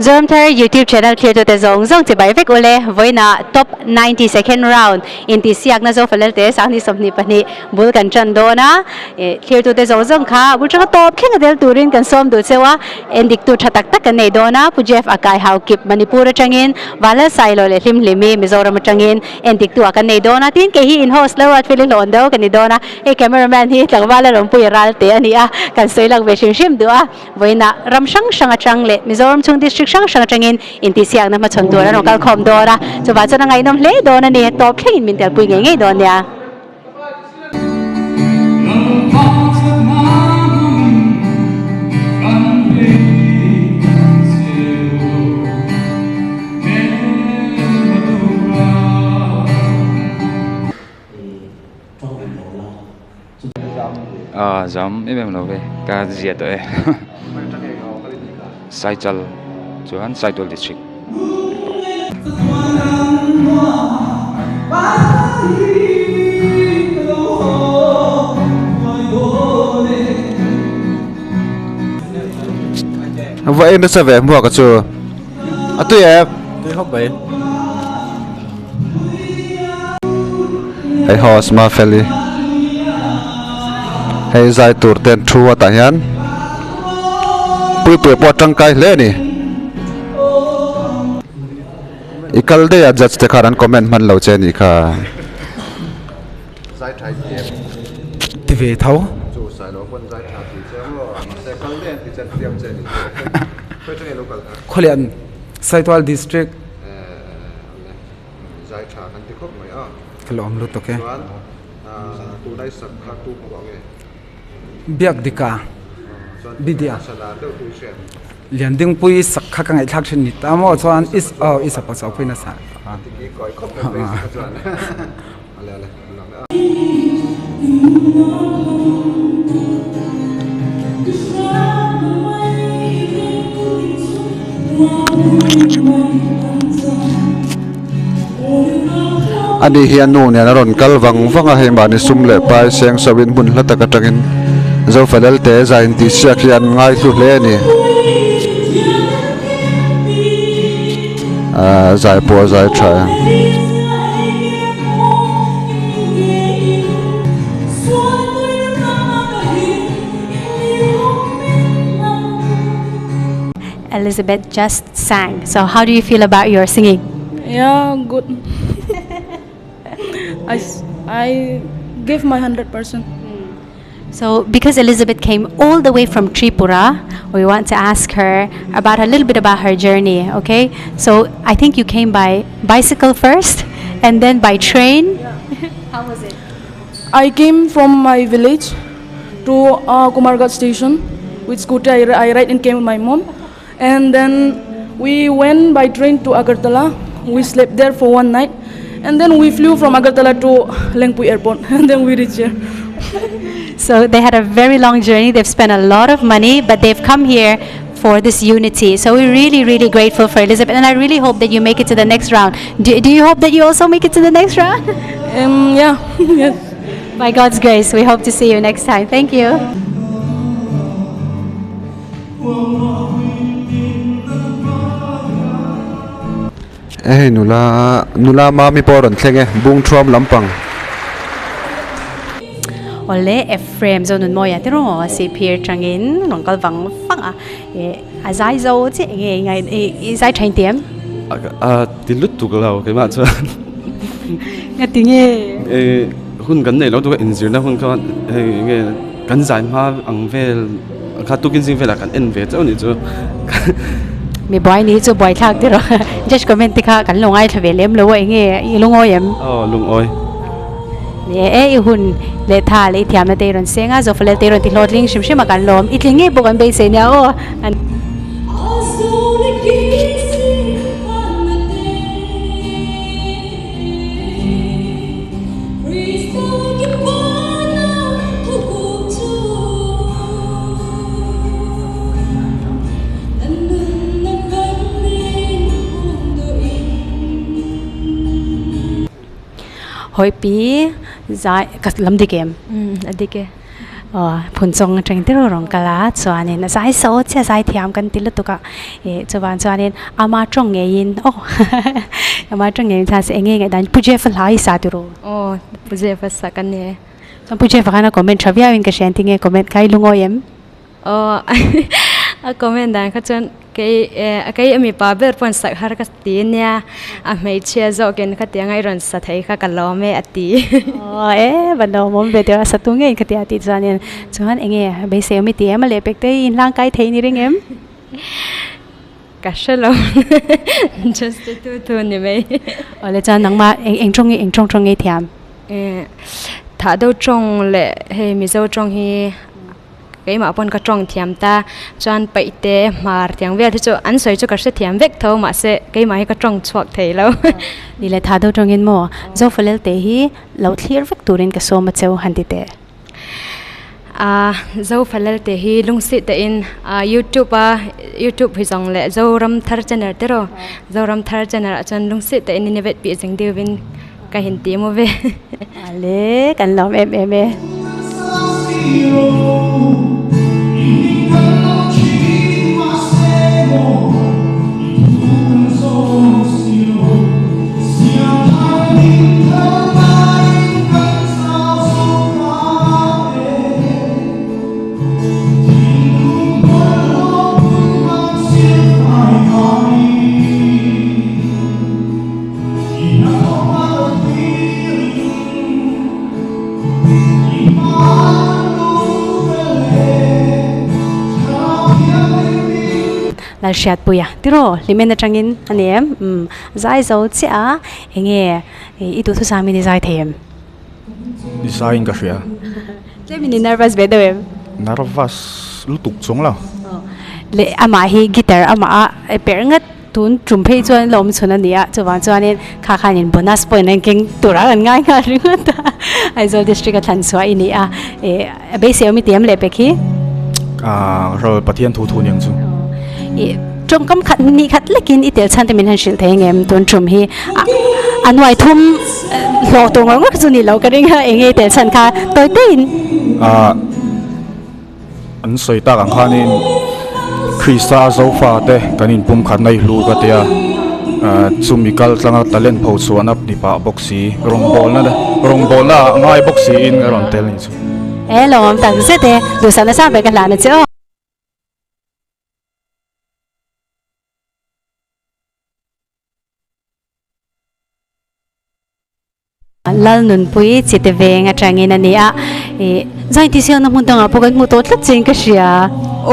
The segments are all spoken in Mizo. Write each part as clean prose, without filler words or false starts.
Zoramthar YouTube channel thlirtute zawng zawng chibai vek ule vawiinah top 90 second round intihsiakna Zofalelte Sanghni 22 bul kan tan dawn a, thlirtute zawng zawng kha bul tanga tawp thleng a tel turin kan sawm duh cheu a, endiktu tha tak tak kan nei dawn a, Pu Jeff a kai hau kip Manipur atangin Vanlal Sailo leh Hlimhlimi Mizoram atangin endiktu ah kan nei dawn a, tin kei hi in host lo Ruatfeli hlawn deuh ka ni dawn a, hei cameraman hi tlangval a rawnpui ral teh a ni a, kan sawi lak ve hrim hrim duh a. Vawiinah ram hrang hrang atang leh Mizoram chhung district hrang hrang atangin intihsiakna hmachhawn tur an rawn kal khawm dawn a, chuvah chuan a ngaihnawm hle dawn a ni. Tawp thlengin min telpui ngei ngei dawn nia. Ah zam em em lo ve ka zia tawh e Saichal chuan Saitual district Va en nasa ve hmuak a chu a tui em tui hawp mai hei host Mafeli hei zai tur ten thu a tah hian puipui pawh a tangkai hle a ni i kal daih a judge te khan an comment hman lo che a nih kha. Ti ve tho. Khawlian Saitual District. Ka lawm lutuk e. Biak dika Bidia Liandingpui sak kha ka ngaihthlak thin ni ta maw chuan is aw i sapa chau pui nasa. Ani hi a nu nen a rawn kal vang vang a, hei mahni sum leh pai seng so in hmun hla tak atangin Zofalelte zai intihsiak hi an ngaihlu hle a ni. Ahh zai pawh a zai tha em. Elizabeth just sang so how do you feel about your singing? Yeah good I I give my 100%. So because Elizabeth came all the way from Tripura, we want to ask her about a little bit about her journey, okay? So I think you came by bicycle first and then by train. How was it? I came from my village to uh, Kumarghat station with scooter. I, I ride and came with my mom. And then we went by train to Agartala. We slept there for one night. And then we flew from Agartala to Lengpui Airport. And then we reached here. So they had a very long journey. They've spent a lot of money, but they've come here for this unity. So we're really, really grateful for Elizabeth. And I really hope that you make it to the next round. Do, do you hope that you also make it to the next round? Yeah, yes. By God's grace, we hope to see you next time. Thank you. Hei nula nula mami pawh a rawn thleng e bung thuam lampang. Awle Ephraim Zonunmawia te rawng si phir tangin rawn kal vang vang a eh a zai zo chiah eng nge ngai i zai thain ti em? A ti lutuk lo keimah chuan. Nga ti nge? Eh hun kan neih loh tuk a inzirna hun kha hei eng nge kan zai hma ang vel kha tukin zing velah kan en ve chauh a nih chu. Mi buai ni chu buai thlak ti rawh judge comment te kha kan lo ngaithla ve lem lo a eng nge i lungawi em? Aw lungawi. Ni e i hun leh tha leh i thiamna te i rawn seng a Zofalel te i rawn ti hlawhtling hrim hrim a kan lawm i tling ngei pawh kan beisei nia aw. Hawipi zai ka lam dik em? A dik e. Aw phunchawng atangin te reuh rawn kal a chuanin a zai so chiah zai thiam kan ti lutuk a ih chuvan chuanin ama tawng ngeiin aw ama tawng ngeiin chuan eng nge ngaihdan Pu Jeff a hla hi sa tiraw? Aw Pu Jeff a sak a ni. Chuan Pu Jeff a khan a comment tha viauin ka hria engtin nge comment kha i lungawi em? Aw a comment dan kha chuan kei eh kei a mipa ber pawh an sak har ka ti ania a hmeichhia zawkin khatianga i rawn sa thei kha ka lawm e a ti. Aw e va lawmawm ve deuh a sa tu ngei khatia tih chuanin chuan eng nge beisei awm i ti em a lehpek te hi inhlang kai thei ni ring em? Ka hre lo just a tu tu ni mai. Aw le chuan nangmah eng eng tawng nge eng tawng tawng nge i thiam? Eh thah deuh tawng leh hei Mizo tawng hi Keimah pawn ka tawng thiam ta, chuan paihte hmar tiang vel hi chu an sawi chu ka hre thiam vek tho mahse keimah hi ka tawng chhuak thei lo. Ni le tha deuh tawngin maw Zofalel te hi lo thlir vek turin ka sawm a cheu han ti teh. A Zofalel te hi lungsih te in youtube a youtube hi zawng leh Zoram thar channel te rawh Zoram thar channel ah chuan lungsih te in ni vet pih zing deuh in Ka hin ti maw ve. Ale kan lawm em em e. Lalhriatpuia tiraw hlimen atangin a ni em umm zai zo chiah a enge i duhthusam in i zai thei em? I zaiin ka hria. Tlem in i nervous ve deuh em? Nervous lutuk chuang lo. Leh amah hi guitar amah a perh ngat. Tun tum phei chuan la awm chhun a ni a, chuvang chuanin kha khanin bonus point an keng turah kan ngai nghal ringawt a, Aizawl district a thlan chhuah i ni a, ih a beisei awm i ti em leh pek hi? Aaa ral Pathian thu thu niang chu. Ih tawngkam khat ni khat lekin i tel chhan te min han hrilh thei ang em tun tum hi a nuai thum hlawh tur ngawr ngawr chu ni lo ka ring a, eng nge i tel chhan kha tawi taiin. Aaa. An sawi tak ang khanin Krista a Zofa te kan inpumkhatna i hlu ka tia, chumi kal tlanga talent pho chhuahna ni pah bawk si, rawngbawlna rawngbawlna ah ngai bawk siin a rawn tel ni chu. E lawmawm tak zet e, duhsakna sang ber ka hlan a che aw. Lalnunpui chite veng atangin a ni a, ih zai ti sialna hmun dangah pawh kan hmu tawh tlat chiin ka hria.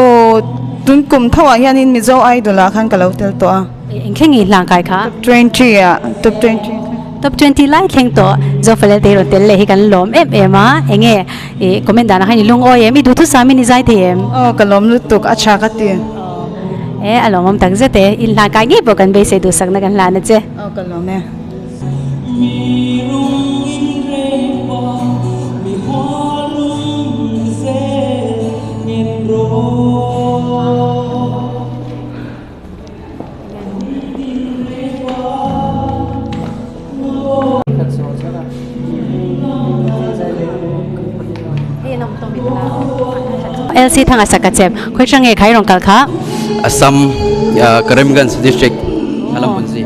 Aw, tun kum tho ah hianin Mizo Idol ah khan ka lo tel tawh a. Eng thleng nge hlang kai kha? Top 20 ah, top 20. Top 20 lai thleng tawh Zofalel te hi rawn tel leh hi kan lawm em em a, eng nge ih comment danah khan i lungawi em, i duhthusam in i zai thei em? Aw, ka lawm lutuk, a tha ka ti. E, a lawmawm tak zet e, in hlang kai ngei pawh kan beisei duhsakna kan hlan a che. Aw, ka lawm e. LC thanga saka chep khoi change khai rong kal kha Assam Karimganj district Kalapunji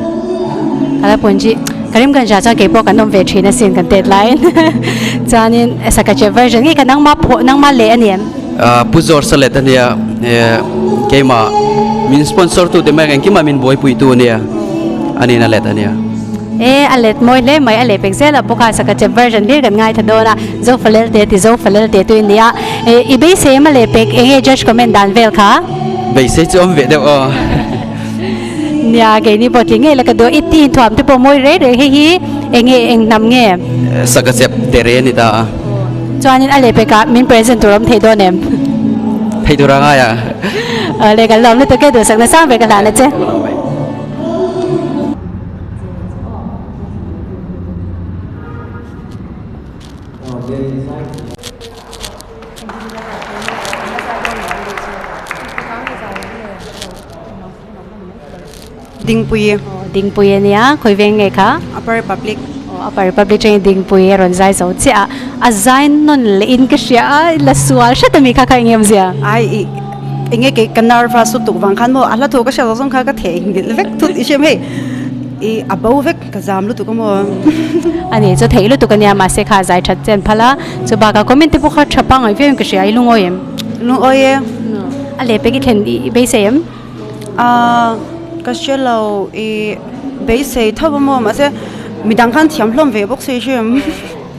Kalapunji Karimganj ah chuan keipawh kan awm ve thin asin kan tet laiin chuanin Sakachep version ngei kha nangma phuah nangma leh a ni em? Pu George a let a nia keimah min sponsor tu te mai engkimah min buaipui tu a nia aniin a let a nia. E a let mawi hle mai a leh pek zel a bawk a Sakachep version hlir kan ngaithla dawn a Zofalel te ti Zofalel te tu in nia i beisei em a leh pek enge judge comment dan vel kha? Beisei chu awm ve deuh aw. Nia keini pawh tling ngei la ka duh i ti inthuam te pawh mawi rei rei hei hi eng nge eng hnam nge? Saka chep te re a ni ta a. Chuanin a lehpekah min present tur awm thei dawn em? Thei tur a ngai a. Awle kan lawm lutuk e duhsakna sang ber ka hlan a che. Dingpui. Dingpui a nia, khawi veng nge kha? Upper Republic. Upper Republic atangin Dingpui a rawn zai zo chiah a, a zai nawn leh in ka hria a, la sual hret a mi kha kha eng em zia? Ai i enge kei ka nervous lutuk vang khan maw a hla thu ka hriat zawng zawng kha ka theh nghilh vek thut i hriam hei i a bo vek ka zam lutuk a maw. Ani chu theih lutuk ania mahse kha a zai that chen phal a, chu bakah comment te pawh kha tha pangngai viau in ka hria i lungawi em? Lungawi e. A lehpek i thlen i beisei em? Ahh ka hre lo i beisei tho a maw mahse midang khan thiam hlawm ve bawk se hrim.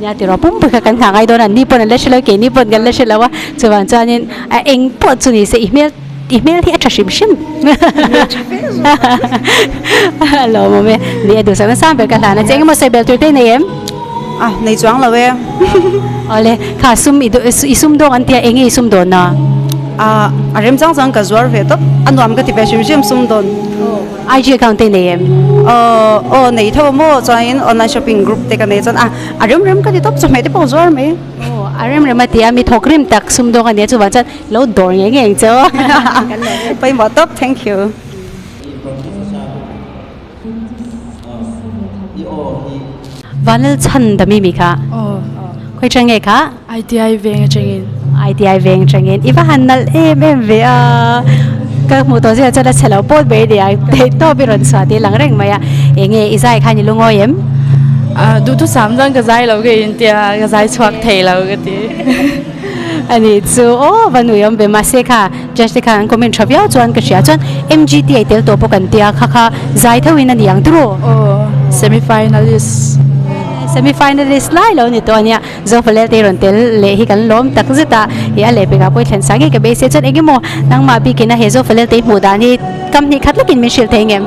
Nia tiraw pumpui kha kan nghah ngai dawn a ni pawn an la hre lo keini pawn kan la hre lo a chuvang chuanin a eng pawh chu ni se i hmel i hmel hi a tha hrim hrim a lawmawm e ni a duhsak nasa ber ka hlan a che engemaw sawi bel tur te i nei em? A nei chuang lo e. Awle kha sum i i sum dawng an tia enge i sum dawn a? A a rem chang chang ka zuar ve tawp a nuam ka ti ve hrim hrim sum dawn. IG account te i nei em? Aw aw nei tho a maw chuanin online shopping group te ka nei chuan a a rem rem ka ti tawp chawhmeh te pawh zuar mai. Aw a rem rem a ti a mi thawk rim tak sum dawng a nia chuvang chuan lo dawr ngei ngei ang che aw. Pawimawh tawp thank you. Vanlal chhan dami mi kha khawi tang nge kha? ITI veng atangin. ITI veng atangin i va han nalh em em ve a ka hmuh tawh zia chuan a chhe lo pawt mai ania theih tawp i rawn chhuah tih a lang reng mai a enge i zai khan i lungawi em? Duhthusam chuan ka zai lo ka intia ka zai chhuak thei lo ka ti. Ani chu aw va nui awm ve mahse kha Judge te khan an comment tha viau chuan ka hria chuan MGT a i tel tawh bawk an tia kha kha zai tho in a ni ang turu. Aw semi finalist. Semi finalist lai lo ni tawh a nia Zofalel te rawn tel leh hi kan lawm tak zet a i a lehpek ah pawh i thlen sang ngei ka beisei chuan eng emaw nangmah bikin a he Zofalel te i hmuh dan hi kam hnih khat lekin min hrilh thei ngem.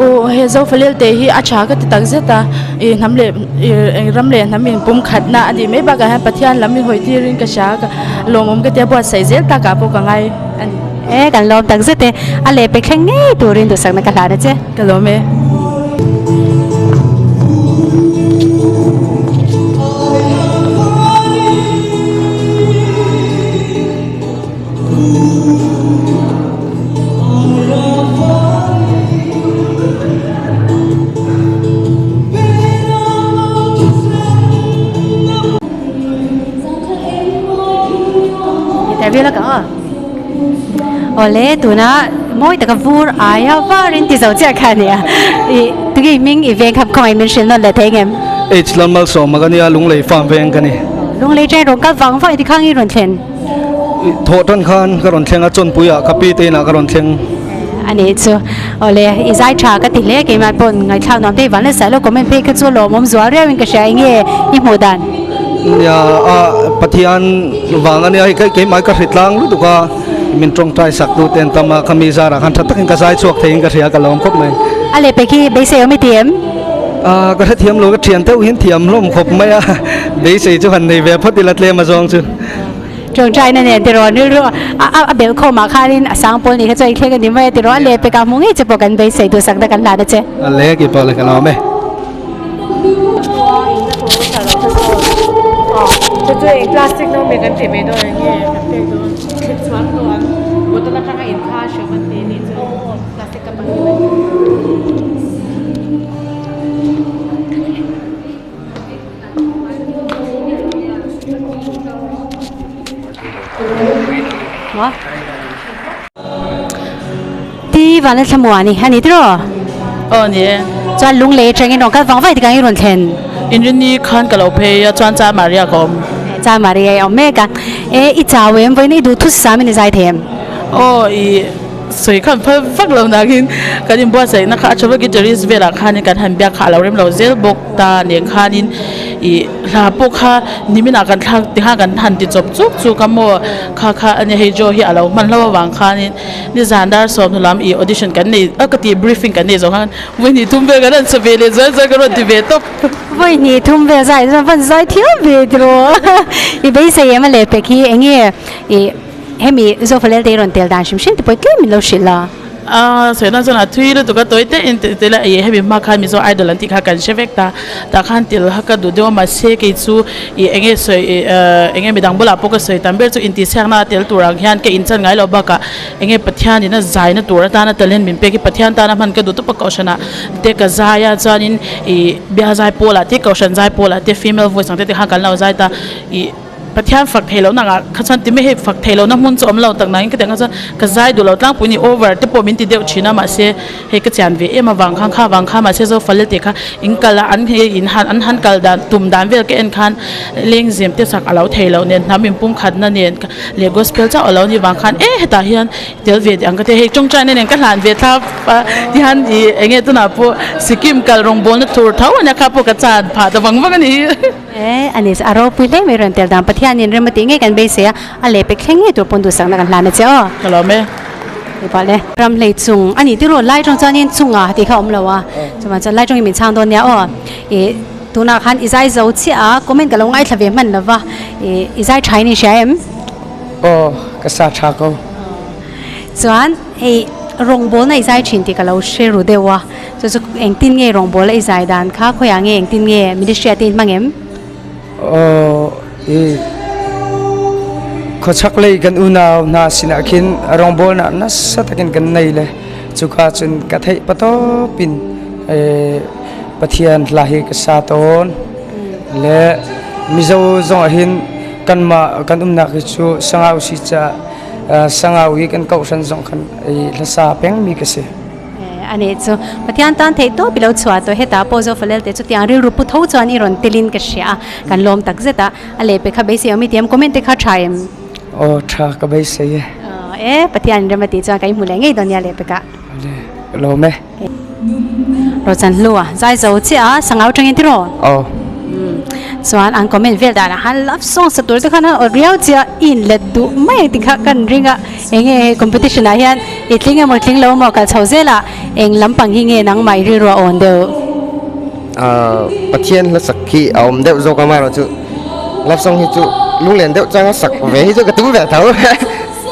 Aw he Zofalel te hi a tha ka ti tak zet a i hnam leh i ram leh hnam in pum khatna a nih mai bakah hian Pathian lam in hawi tirin ka hria ka lawmawm ka tia buatsaih zel takah pawh ka ngai a ni. E kan lawm tak zet e a lehpek thleng ngei turin duhsakna ka hlan a che. Ka lawm e. Interview la ka aw. Awle tuna mawi taka vur aia varin ti zo chiah kha ania. I tunge i hming i veng kha khawngaih min hrilh nawn leh thei ngem? H Lalmalsawma ka nia Lunglei farm veng ka ni. Lunglei train rawn kal vang vang i tikhang i rawn thlen. Thawh tan khan ka rawn thleng a, chawnpui ah ka pi te inah ka rawn thleng. A nih chu. Awle, i zai tha ka ti hle keimah paw'n ngaihthlak nuam te i van nasa lo comment phei kha chu lawmawm zual riau in ka hria enge i hmuh dan? Nia a Pathian vang a nia hei keimah hi ka hri tlang lutuk a, min tawngtai sak tu te an tam a, khami zarah khan tha takin ka zai chhuak theiin ka hria ka lawm khawp mai. A lehpek hi beisei awm i ti em? A ka hrethiam lo ka thian deuh hian thiam hlawm khawp mai a, beisei chu han nei ve phawt ila tlem a zawng chu. Tawngtaina nen tiraw rilru a belh khawmah khanin a sang pawl nih kha chu a inthleng a ni mai a tiraw a lehpek ah hmu ngei che pawh kan beisei duhsakna kan hlan a che. A leh kei pawh le ka lawm e. Ti van a thlamuah ni a ni tiraw? Aw ni e. Chuan lunglei atangin rawn kal vang vang tikang i rawn thlen. Inrinni khan ka lo phei a chuan Cha Maria ka awm. Cha Maria i awm mek a. E i chau em vawiin i duh thut sam in i zai thei em? Aw i Sawi khan phal vak lo nakin kan inbuatsaihna kha a tha vek guitarist velah khanin kan han biak kha a lo rem lo zel bawk ta nen khanin ih hla pawh kha niminah kan thlak ti khan kan han ti chawp chuk chuk a maw kha kha a nia hei Joe hi a lo hman hlauh avang khanin nizan dar sawmhnu lam ih audition kan nei a ka tih briefing kan nei zawh khan vawihnih thum vel kan han sa ve leh zuai zuai ka rawn ti ve tawp. Vawihnih thum vel zai chuan van zai thiam ve tiraw i beisei em a lehpek hi enge ih. Hemi Zofalel te i rawn tel dan hrim hrim te pawh tlem min lo hrilh a. A sawi na chuan a thui lutuk a tawi te in tih tel a ih hemi hma khan Mizo Idol an tih kha kan hre vek ta tah khan tel kha ka duh deuh a mahse kei chu ih eng nge sawi ih ehh eng nge midang bulah pawh ka sawi tam ber chu intihsiakna a tel tur ang hian ka inchan ngai loh bakah eng nge Pathianin a zaina tur atana talent min pek hi Pathian tana hman ka duh tawp a kohhranah te ka zai a chuanin ih bial zai pawlah te kohhran zai pawlah te female voice ang te te khan kan lo zai ta ih. Pathian fak theih lohna angah kha chuan time hei fak theih lohna hmun chu awm lo tak nangin ka tih ang kha chuan ka zai duh lo tlangpui ni over te pawh min ti deuh thin a mahse hei ka chian ve em avang khan kha avang khan mahse Zofale tih kha in kal a an hei in han an han kal dan tum dan vel ka en khan lengzem te sak a lo theih loh nen hnam inpumkhatna nen leh gospel chauh a lo nih vang khan e hetah hian tel ve tih ang ka ti a hei tawngtaina nen ka hlan ve thlap a tihian ih eng nge tunah pawh Sikkim kal rawngbawlna tur tho ania kha pawh ka chan phah ta vang vang a ni. E ani chu a ropui hle mai rawn tel dan Pathianin rem a tih ngei kan beisei a, a leh pek thleng ngei tur pawn duhsakna kan hlan a che aw. Ka lawm e. Ti pah le. Ram hlei chung a nih tirh lai tawng chuanin chunga tih kha a awm lo a, chuvang chuan lai tawngin min chhang dawn nia aw. Ih tunah khan i zai zo chiah a, comment ka lo ngaithla ve hman lo va, ih i zai tha in i hria em? Aw ka sa tha ko. Chuan hei rawngbawlna i zai thin tih ka lo hre ru deuh a. Chu chu engtin nge rawngbawla i zai dan kha khawiah nge engtin nge ministry ah te in hmang em? Aw i khawchhak lei kan unau hna sinah khin rawngbawlnak nasa takin kan nei le cuka cun ka theih patawp in Pathian hla hi ka sa tawn le Mizo zong ah hin kanmah kan umnak hi cu Sangau si caah Sangau i kan kohhran zong khan hlasa pengmi ka si. A nih chu Pathian tan theih tawp i lo chhuah tawh hetah pawh Zofalel te chu tiang rilru pu tho chuan i rawn telin ka hria a, kan lawm tak zet a, a lehpek kha beisei awm i ti em comment te kha tha em? Aw tha ka beisei e. Aw e Pathian in rem a tih chuan ka inhmu leh ngei dawn nia lehpek ah. Awle ka lawm e. Rawchan hlua zai zo chiah a sangau tangin tiraw? Aw. Chuan an comment vel danah khan love song sa tur te khan an awt riau chiah i inlet duh mai ang tih kha kan ring a. Eng nge hei competition ah hian i tling emaw tling lo emaw kal chho zel a eng lampang hi nge nangmah i rilru a awn deuh? Ahh Pathian hla sak hi a awm deuh zawk a amaherawh chu love song hi chu lunglen deuh changa sak ve hi chu ka tum ve tho.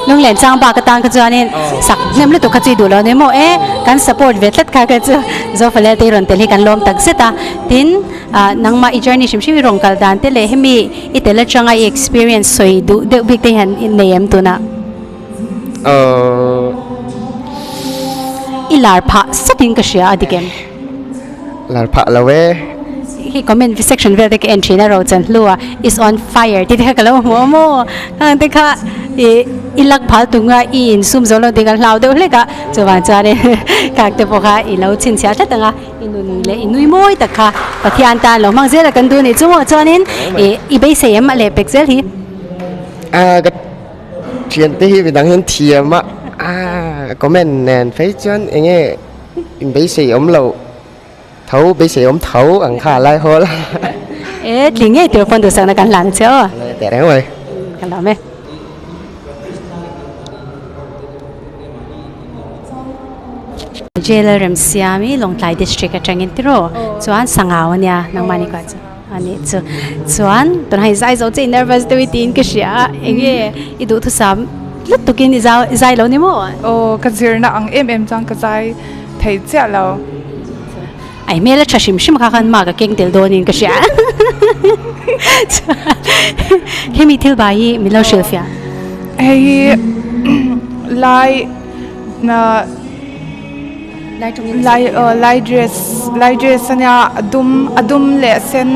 Lunglen chang bak atan kha chuanin sak hnem lutuk kha chu i duh lo ni maw e kan support ve tlat kha kha chu Zofalel te i rawn tel hi kan lawm tak zet a tin ah nangmah i journey hrim hrim i rawn kal dan te leh hemi I tel atanga i experience sawi duh deuh bik te hian i nei em tunah? I lar phah satin ka hria a dik em? Lar phah lo e. Hei comment section vel te ka en thin a Rochan Hlua is on fire tih te kha ka lo hmu a maw? Khang te kha i i lak phal tunga i insum zo lo tih ka hlau deuh hlek a chuvang chuanin khang te pawh kha i lo chhinchhiah tlat ang a. I nun leh i nui mawi tak kha Pathian tan lo hmang zel a kan duh nih chu maw chuanin ih i beisei em a leh pek zel hi. A ka thian te hi midang hian thiam a a comment nen phei chuan eng nge in beisei awm lo tho beisei awm tho ang kha a lai hawl a. E tling ngei tur pawn duhsakna kan hlan a che aw. Teh reng mai. Ka lawm e. Jailer Remsiami Lawngtlai District atangin tiraw chuan sangau ania nangmahni kua chu anih chu chuan tunah hian zai zo che i nervous deuh i tiin ka hria a enge i duhthusam lutukin i zau i zai lo ni maw? Aw ka zirna ang em em chuan ka zai thei chiah lo. Ai hmel a tha hrim hrim kha khan mark a keng tel dawnin ka hria chuan hemi thil bai hi min lo hrilhfiah. Hei hi lai na lai lai dress lai dress ania a dum a dum leh a sen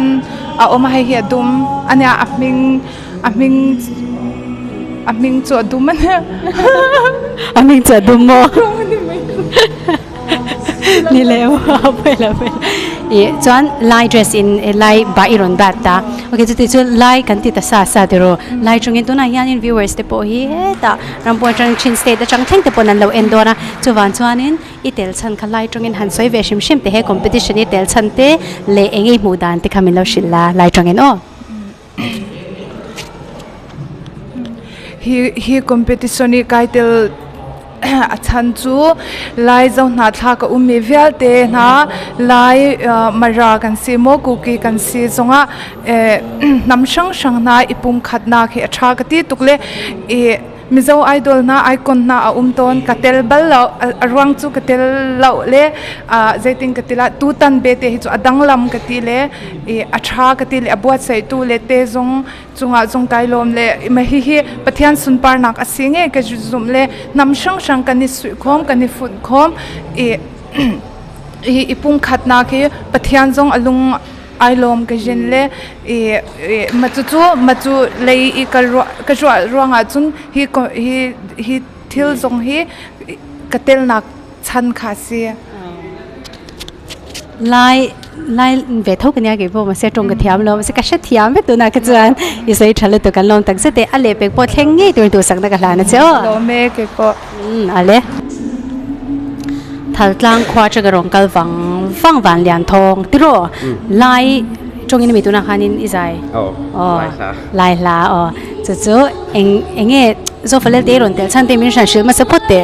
a awm a hei hi a dum ania a hming a hming a hming chu a dum ania a hming chu a dum maw. Ni leh maw pawi lo pawi lo ih chuan lai dress in lai bah i rawn bat ta ok chuti chu lai kan ti ta sa sa tiraw lai chungin tunah hianin viewers te pawh hi hetah rampawh atang chin state atang thleng te pawh an lo en dawn a chuvang chuanin i tel chhan kha lai tawngin han sawi ve hrim hrim te he competition i tel chhan te leh eng nge i hmuh dan te kha min lo hrilh la lai tawngin aw. Hi hi competition i kai tel a chhan chu lai zo hnahthlak a awm mi vialte hna lai mara kan si maw kuki kan si zawng ah hnam hrang hrang hna i pumkhatnak hi a tha ka ti tuk le ih. Mizo Idol hna Icon hna a um tawn ka tel bal lo a ruang cu ka tel lo le zeitin ka ti la tutan bete hi cu a danglam ka ti le i a tha ka ti le a buatsaihtu le te zong cungah zong kai lawm le ma hihi Pathian sunparnak a si nge ka zumh le hnam hranghrang kan i suih khawm kan i funh khawm i i pumkhatnak hi Pathian zong a lung ai lawm ka jin le i ma cu cu ma cu lei i ka ruah ka ruah ruangah cun hi hi hi thil zong hi ka telnak chan kha si. Lai lai ve tho ka nia ke bo ma se tong ka thiam lo ma se ka hre thiam ve tu na ka chuan i sei thale tu kan lom tak zete a le pek po thleng ngei tur tu sak na ka hlan a che o. Lawm e ke po. Ale Thaltlang khua cha ka rong kal wang wang van lian thong tiro lai tongin mi tuna khanin i zai oh lai hla oh chu chu eng enge zofalel te ron tel chan te min shan shil ma se phot te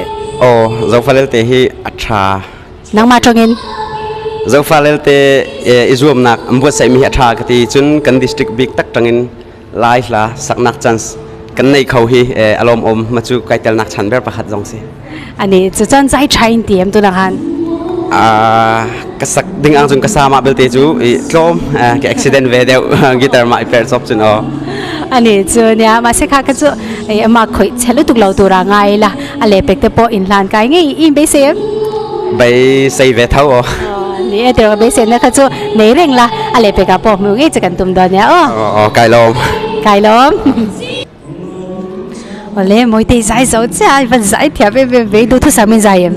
oh zofalel te hi atha nangma tongin zofalel te izuam nak ambuat sai mi hi atha kati chun kan district big tak tangin lai hla saknak chance kan nei kho hi alom om ma chu kai tel nak chan ber pakhat zong si ani chu chan zai chain tiam tu na han a ka sak ding ang chun ka sama belte chu i tlom ke accident ve deuh guitar ma per chop chun o ani chu nia ma se kha ka chu ai ama khoi chelu tuk lo tu ra ngai la ale pek te po in hlan kai nge in be se bai sei ve thau o ni e te be se na kha chu nei reng la ale pek a po mu nge che kan tum do nia o o kai lom kai lom ole moi te zai zo cha van zai thia ve ve ve du thu sam in zai em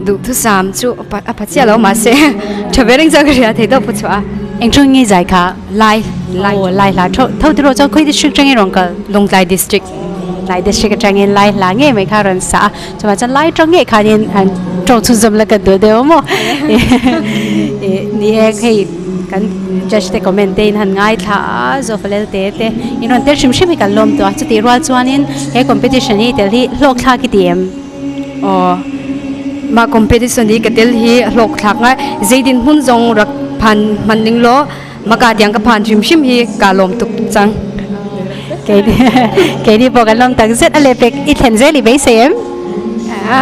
du thu sam chu a pha chia lo ma se thavereng cha ka ria thei do pu chua eng chung nge zai kha lai lai oh lai la tho tho ti ro cha khoi district chang rong kal Lawngtlai district lai district chang in lai la nge mai kha ron sa chuma cha lai tong nge kha nin an tong chu zam la ka do de mo ni e khei kan judge te comment te in han ngai tha zo falel te te in ron tel shim shim hi kan lom to chu ti rual chuanin he competition hi tel hi hlok thla ki tiem oh ma competition hi ka tel hi hlok thlak nga zeidin hun zong rak phan man ning lo maka tiang ka phan shim shim hi ka lom tuk chang ke ke ni po kan lom tak zet ale pek i thlen zeli be sem a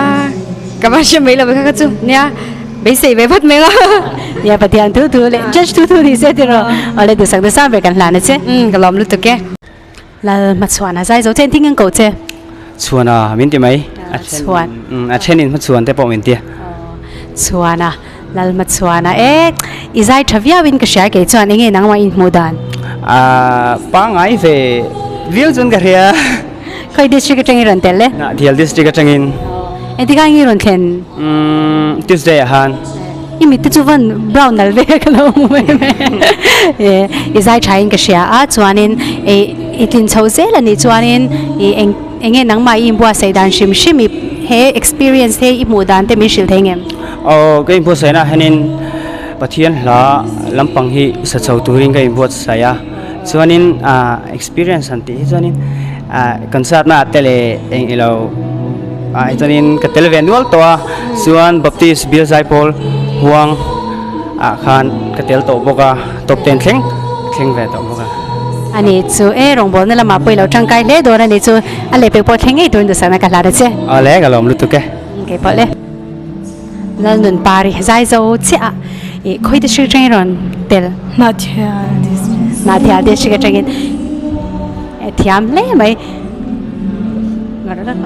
ka ba shim mai lo ka ka chu nia be sei ve phat me nga ya pathian thu thu le judge thu thu ni se ti ro ale du sak de sam ve kan hlan che ka lom lu tuk ke lal ma chuan a zai zo chen thing ang ko che chuan a min ti mai chuan a thenin ma chuan te pawh min ti chuan a lal ma chuan a e i zai thavia win ka hria ke chuan enge nangma in hmu dan a pa ngai ve viu chun ka hria khoi district atangin ron tel le na thial district atangin entika ngi ron thlen Tuesday a han i mi te chu van brown nal ve ka lo mu me e i zai thain ka hria a chuanin e i tin chho zel ani chuanin i eng enge nangma i bua sei dan shim shim i he experience he i mu dan te min hril thei ngem oh ka in buat sai na hanin Pathian hla lampang hi sa chho turin ka in buat sai a chuanin a experience an ti hi chuanin a concert na tele eng ilo a chuanin ka tel ve nual to a chuan Baptist Bial Zaipawl huang a khan ka tel to bawk a top 10 thleng thleng ve to bawk a ani chu e rongbol na lama pui lo tangkai hle dawn ani chu a leh pek pawh thleng ngei turin duhsakna ka hlat a che a le ka lawm lutuk e ke pawh le lal nun pari zai zo chiah i khoi district atangin rawn tel na thial district na thial district atangin e thiam hle mai ngar lak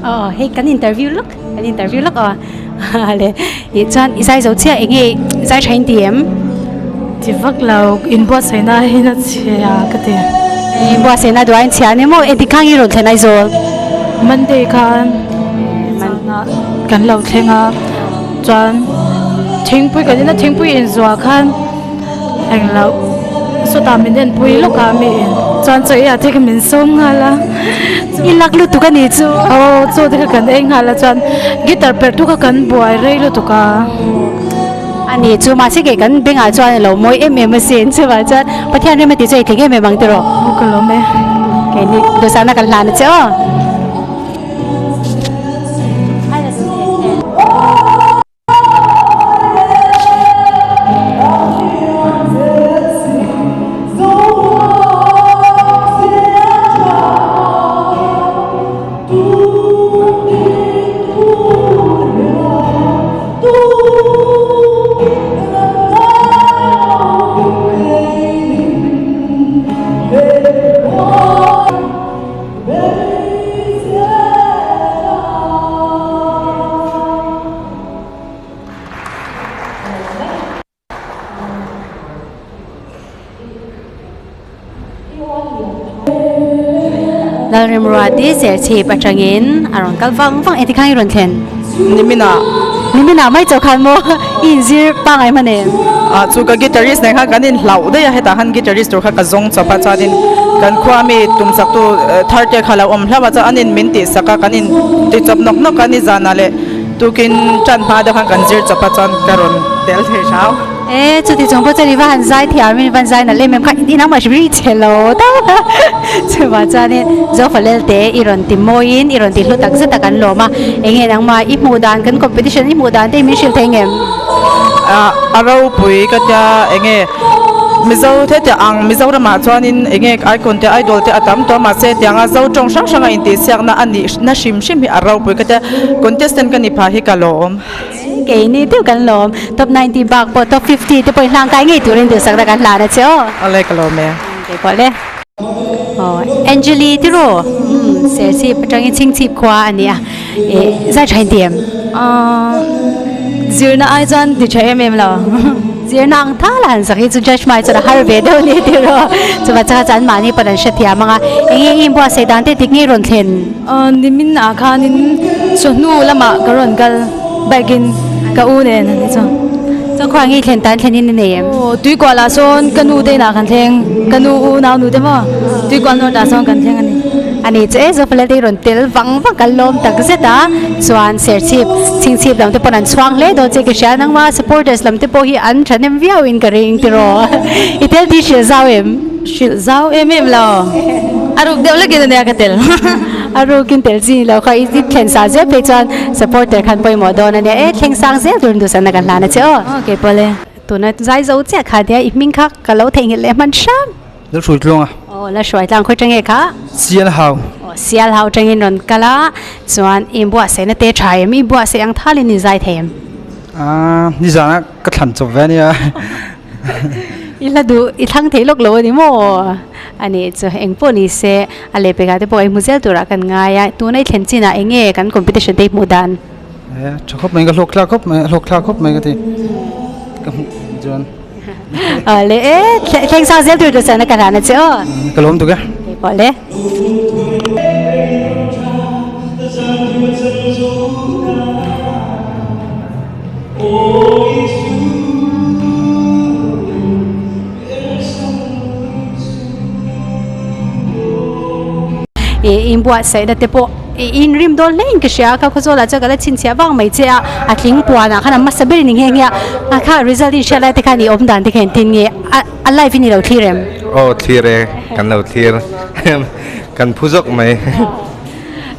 oh hei kan interview lak kan interview lak aw le i chuan i zai zo chiah enge zai thain ti em ti vak lo in buatsaihna hi na chhia ka ti in buatsaihna duain chhia ni maw engtik khang hi rawn thlen Aizawl Monday khan kan lo thleng a chuan thingpui kan ina thingpui inzuah khan englo sawtah min en pui lawk a mi in chuan chaw ei ah te kha min sawm nghal a i lak lutuk a ni chu aw chaw te kha kan ei nghal a chuan guitar perh tu kha kan buai rei lutuk a ani chu mahse kei kan bengah chuan a lo mawi em em asin chuvang chuan Pathian rem a ti chu ei thleng em em ang tiraw aw ka lawm e keini dawhsana kan hlan a che aw. Lalrimruati Serchhip atangin a rawn kal vang vang engti khan i rawn thlen? Nimina. Nimina mai chauh khan maw i inzir pangngai hman em? Ah chu ka guitarist nen khan kan inhlauh daih a hetah khan guitarist tur kha ka zawng chawp a chuanin kan khua mi tum chak tu thar te kha lo awm hlauh a chuan an in min tihsak a kan in ti chawp nawk nawk a nizanah leh tukin tan hma deuh khan kan zir chawp a chuan ka rawn tel thei hram. E chuti chung pawh chuan i va han zai thiam in i van zai nalh em em kha i nangmah hrim hi i che lo deuh a chuvang chuanin Zofalel te i rawn ti mawiin i rawn ti hlu tak zet a kan lawm a enge nangmah i hmuh dan kan competition i hmuh dan te hi min hrilh thei ngem? Ah a ropui ka tia enge Mizo the te ang Mizoramah chuanin enge icon te idol te a tam tawh a mahse tianga Zo tawng hrang hranga intihsiakna a nih na hrim hrim hi a ropui ka tia contestant ka ni phah hi ka lawm. Keini deuh kan lawm. Top 90 bak pawh top 50 te pawh i hlang kai ngei turin duhsakna kan hlan a che aw. Awle ka lawm e. Kei pawh le. Aw Angeli tiraw umm Serchhip atangin Chhingchhip khua a nia eh zai tha in ti em? Aaa zirna ai chuan ti tha em em lo. Zirna ang thal a han sak hi chu judge hmai chuan a har ve deuh a ni tiraw. Chuvang chuan kha chuan mahni pawn an hrethiam ang a enge i inbuatsaih dan te dik ngei rawn thlen? Aw nimin ah khanin chawhnu lamah ka rawn kal bike in ka u nen a ni chu. Chuan khuai ngei thlen tan thlen in i nei em? Aw tuikual ah sawn ka nu te inah kan thleng ka nu u nau nu te maw tuikual north ah sawn kan thleng a ni. A ni chu e Zofalel te hi rawn tel vang vang kan lawm tak zet a chuan Serchhip Chhingchhip lam te pawn an chhuang hle dawn che ka hria nangma supporters lam te pawh hi an thahnem viau in ka ring tiraw i tel tih hrilh zau em? Hrilh zau em em lo. A ruk deuh lekin ania ka tel. A rukin tel chi ni lo kha i thlen sa zel phei chuan supporter khan pawimawh dawn ania e thleng sang zel turin duhsakna kan hlan a che aw. Aw kei pawh le. Tuna zai zo chiah kha nia i hming kha ka lo theihnghilh leh hman hram. La hruai tluang a. Aw la hruai tlang khawi tang nge kha? Sial hau. Aw sial hau tangin rawn kal a chuan i buatsaihna te tha em i buatsaih ang thalin i zai thei em? Aaa nizana ka thlan chawp ve ania. I hla duh i thlang thei lawk lo a ni maw? A nih chu eng pawh ni se a leh pekah te pawh i hmu zel turah kan ngai a, tuna i thlen chinah eng nge kan competition te i hmuh dan? E tha khawp mai ka hlawk thlak khawp mai a hlawk thlak khawp mai ka ti ka hmuh chuan. A leh e thleng sang zel tur chu chuan ka hlan a che aw. Ka lawm tuk e. Kei pawh le. Ih inbuatsaihna te pawh ih inrim dawn hle in ka hria a kha khawzawl ah chuan ka la chhinchhiah vang mai che a a tling puan ah khan a hmasa ber in ni nghe nghe a a kha result in hriat lai te khan ih awm dan te kha engtin nge a a live in i lo thlir em? Aw thlir e kan lo thlir kan phu zawk mai.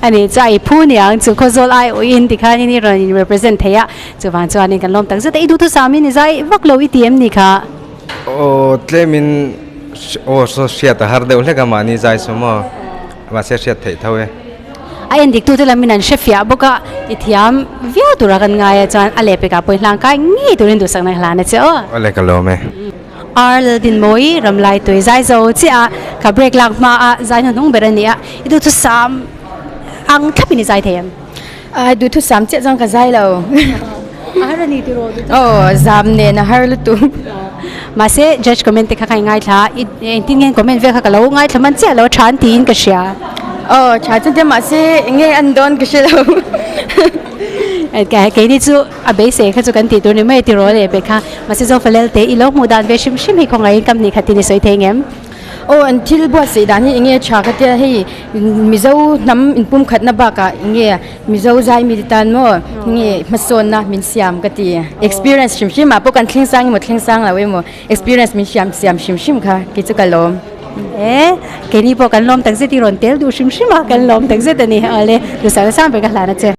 A ni chu a i phu niang chu khawzawl ai awih in tikhanin i rawn in represent thei a chuvang chuanin kan lawm tak zet a i duhthusam in i zai vak lo i ti em ni kha? Aw tlemin aw saw hriat a har deuh hlek a mahni zai saw maw mahse hriat theih tho e. A en dik tute lamin an hre fiah bawk a i thiam viau tura kan ngai a chuan a lehpekah pawh i hlang kai ngei turin duhsakna ka hlan a che aw. Awle ka lawm e. Ar Laldinmawi Ramlai tui zai zo chiah a ka break lak hma a zai hnuhnung ber a ni a i duhthusam ang thlapin i zai thei em? A duhthusam chiah chuan ka zai lo. A har a ni tiraw duhthusam? Aw zam nen a har lutuk. Mahse judge comment te kha kha i ngaithla a, i engtin nge comment vel kha ka lo ngaithla hman chiah lo a tha an tiin ka hria. Aw tha chuan tia mahse eng nge an dawn ka hre lo. Keini chu a beisei kha chu kan tih tur ni mai tiraw leh pek kha. Mahse Zofalel te i lo hmuh dan ve hrim hrim hi khawngaihin kam hnih khatin i sawi thei ngem? Aw an thil buatsaih dan hi enge tha ka tia hei Mizo hnam inpumkhatna bakah enge Mizo zai mite tan maw enge hmasawnna min siam ka ti experience hrim hrim ah pawh kan thleng sang emaw thleng sang lo emaw experience min siam siam hrim hrim kha kei chu ka lawm. E keini pawh kan lawm takzet i rawn tel duh hrim hrim a kan lawm takzet a ni awle duhsakna sang ber ka hlan a che.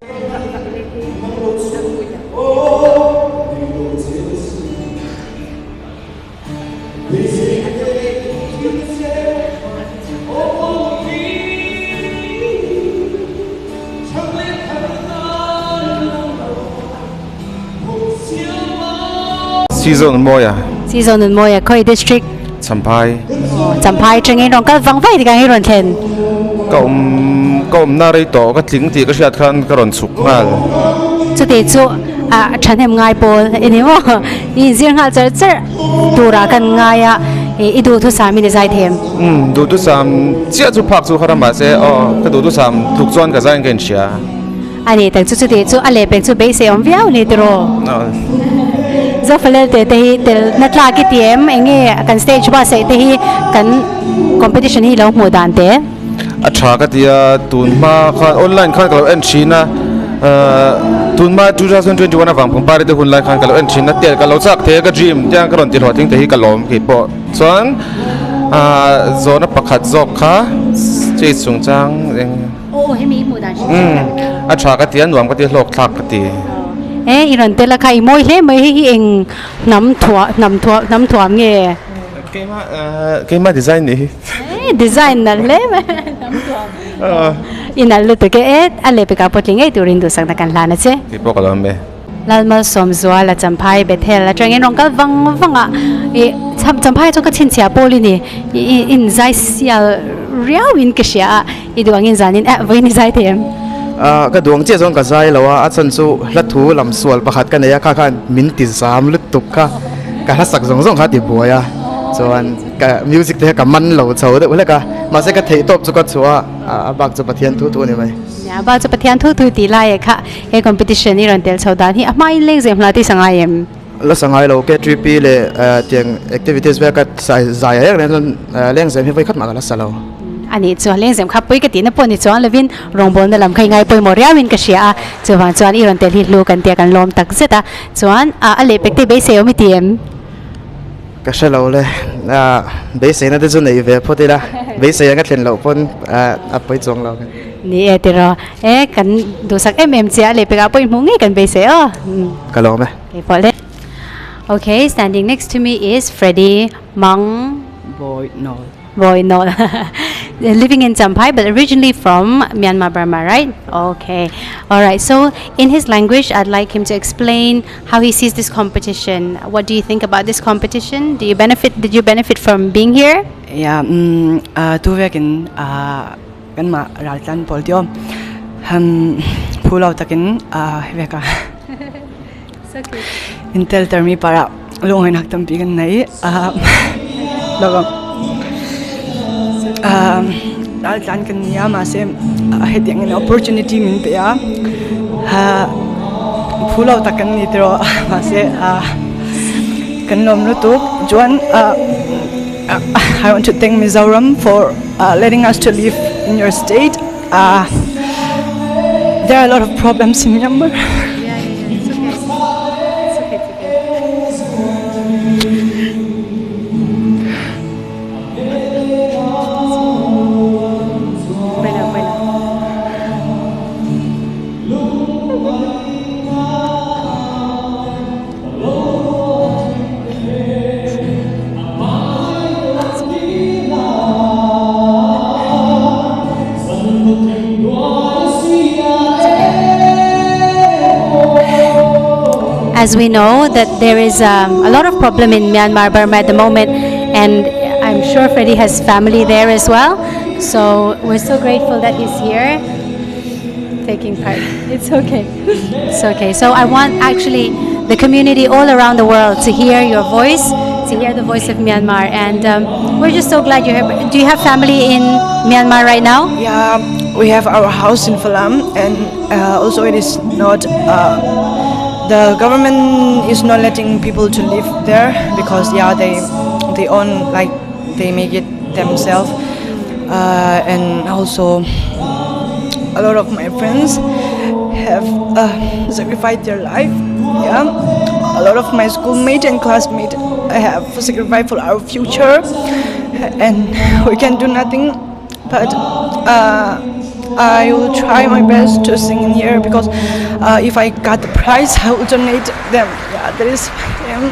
Season Mawia. Season Mawia khawi district? Champhai. Champhai tangin rawn kal vang vang tikang i rawn thlen. Ka awm ka awmna rei tawh ka tling tih ka hriat khan ka rawn chhuk nghal. Chuti chu a thahnem ngai pawl i ni maw? I inzir nghal char char turah kan ngai a. I duhthusam in i zai them. Umm duhthusam chiah chu phak chu har a mahse aw ka duhthusam tluk chuan ka zaiin ka inhria. A ni tak chu chuti chu a lehpek chu beisei awm viau ni tiraw? Zofalel te te hi tel na tlak i ti em? Enge kan stage buatsaih te hi kan competition hi lo hmuh dan te? A tha ka ti a, tun hma khan online khan ka lo en thin a, tun hma 2021 avang pangpar te hun lai khan ka lo en thin a, tel ka lo chak thei a ka dream te ang ka rawn ti hlawhtling te hi ka lawm kei pawh chuan zawhna pakhat zawk kha stage chungchang eng Aw hemi i hmuh dan hrim hrim tak a tha ka ti a, nuam ka ti a, hlawk thlak ka ti. E i rawn tel a kha i mawi hle mai hei hi eng hnam thuah hnam thuah hnam thuam nge? Keimah keimah design nih hi. E design nalh hle mai hnam thuam i nalh lutuk e e a lehpekah pawh tling ngei turin duhsakna kan hlan a che. Kei pawh ka lo awm e. Lalmalsawmzuala Champhai Bethel atangin rawn kal vang vang a ih Champhai chu ka chhinchhiah pawl i ni ih in zai sial riau in ka hria a i duh angin zanin eh vawiin i zai thei em? Ah ka duh ang chiah chuan ka zai lo a a chhan chu hla thu lam sual pakhat ka nei a kha khan min ti zam lutuk kha ka hla sak zawng zawng kha a ti buai a chuan ka music te kha ka man lo chho deuh hlek a mahse ka theih tawp chu ka chhuah a a bak chu Pathian thu thu a ni mai. A bak chu Pathian thu thu tih lai ah kha He competition i rawn tel chho dan hi a hmain leng zem hla tih sa ngai em? La sa ngai lo, K3P leh tiang activities vel ka zai a reng chuan leng zem hi vawi khat mah ka la sa lo. A nih chu, leng zem kha pui ka tihna pawh ni chuang lovin rawngbawlna lam kha i ngai pawimawh riauin ka hria a, chuvang chuan i rawn tel hi hlu kan tia kan lawm tak zet a, chuan a lehpek te beisei awm i ti em? Ka hre lo le, beiseina te chu neih ve phawt ila, beisei ang a thlen loh pawn a pawi chuang lo. Ni e tiraw, e kan duhsak em em che a lehpekah pawh i hmuh ngei kan beisei aw. Ka lawm e. Kei pawh le. Okay, standing next to me is Freddy Mang Boy Nol. Boy Nol. Living in Champhai but originally from Myanmar, Burma, right? Okay. Alright, so in his language I'd like him to explain how he sees this competition. What do you think about this competition? Do you benefit did you benefit from being here? Yeah, um, uh, tu vekin uh, kan ma raltlan pawl tio han phulo takin uh, veka intel termi para lungai nak tampi kan nei uh, lawang uh, raltlan kan nia ma se hetiang in opportunity min pe a phu lo tak kan ni tiraw mahse kan lawm lutuk chuan I want to thank Mizoram for letting us to live in your state there are a lot of problems in Myanmar. As we know that there is um, a lot of problem in Myanmar, Burma at the moment, and I'm sure Freddie has family there as well. So we're so grateful that he's here taking part. It's okay. It's okay. So I want actually the community all around the world to hear your voice, to hear the voice of Myanmar. And um, we're just so glad you're here. Do you have family in Myanmar right now? Yeah, we have our house in Falam, and uh, also it is not. Uh, the government is not letting people to live there because yeah they they own like they make it themselves uh, and also a lot of my friends have uh, sacrificed their life yeah a lot of my schoolmates and classmates have sacrificed for our future and we can do nothing but uh, I will try my best to sing in here because uh, if I got the prize, I will donate them. Yeah, that is my aim.